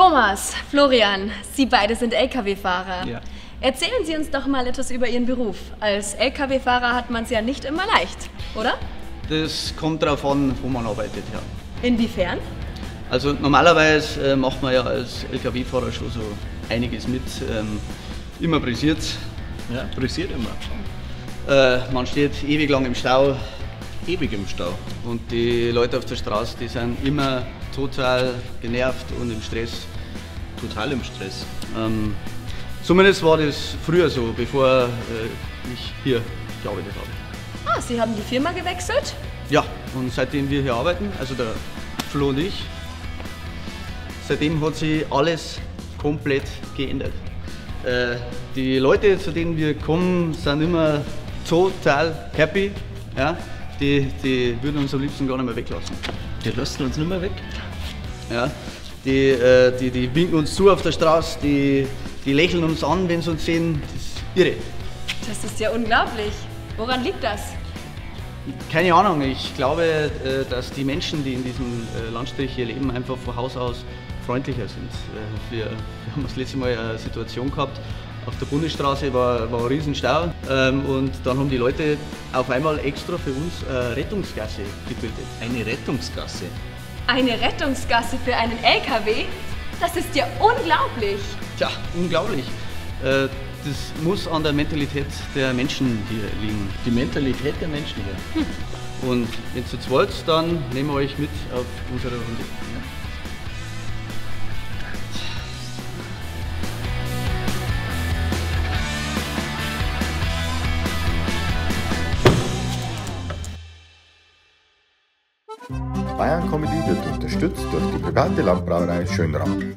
Thomas, Florian, Sie beide sind Lkw-Fahrer. Ja. Erzählen Sie uns doch mal etwas über Ihren Beruf. Als Lkw-Fahrer hat man es ja nicht immer leicht, oder? Das kommt darauf an, wo man arbeitet, ja. Inwiefern? Also normalerweise macht man ja als Lkw-Fahrer schon so einiges mit. Immer pressiert. Ja, pressiert immer. Man steht ewig lang im Stau. Ewig im Stau. Und die Leute auf der Straße, die sind immer total genervt und im Stress. Total im Stress. Zumindest war das früher so, bevor ich hier gearbeitet habe. Ah, Sie haben die Firma gewechselt? Ja, und seitdem wir hier arbeiten, also der Flo und ich, seitdem hat sich alles komplett geändert. Die Leute, zu denen wir kommen, sind immer total happy. Ja? Die würden uns am liebsten gar nicht mehr weglassen. Die lassen uns nicht mehr weg? Ja, die winken uns zu auf der Straße, die lächeln uns an, wenn sie uns sehen. Das ist irre. Das ist ja unglaublich. Woran liegt das? Keine Ahnung. Ich glaube, dass die Menschen, die in diesem Landstrich hier leben, einfach von Haus aus freundlicher sind. Wir haben das letzte Mal eine Situation gehabt, auf der Bundesstraße war ein Riesenstau und dann haben die Leute auf einmal extra für uns eine Rettungsgasse gebildet. Eine Rettungsgasse? Eine Rettungsgasse für einen LKW? Das ist ja unglaublich! Tja, unglaublich. Das muss an der Mentalität der Menschen hier liegen. Die Mentalität der Menschen hier. Hm. Und wenn ihr jetzt wollt, dann nehmen wir euch mit auf unsere Runde. Ja. Bayern Comedy wird unterstützt durch die private Landbrauerei Schönram.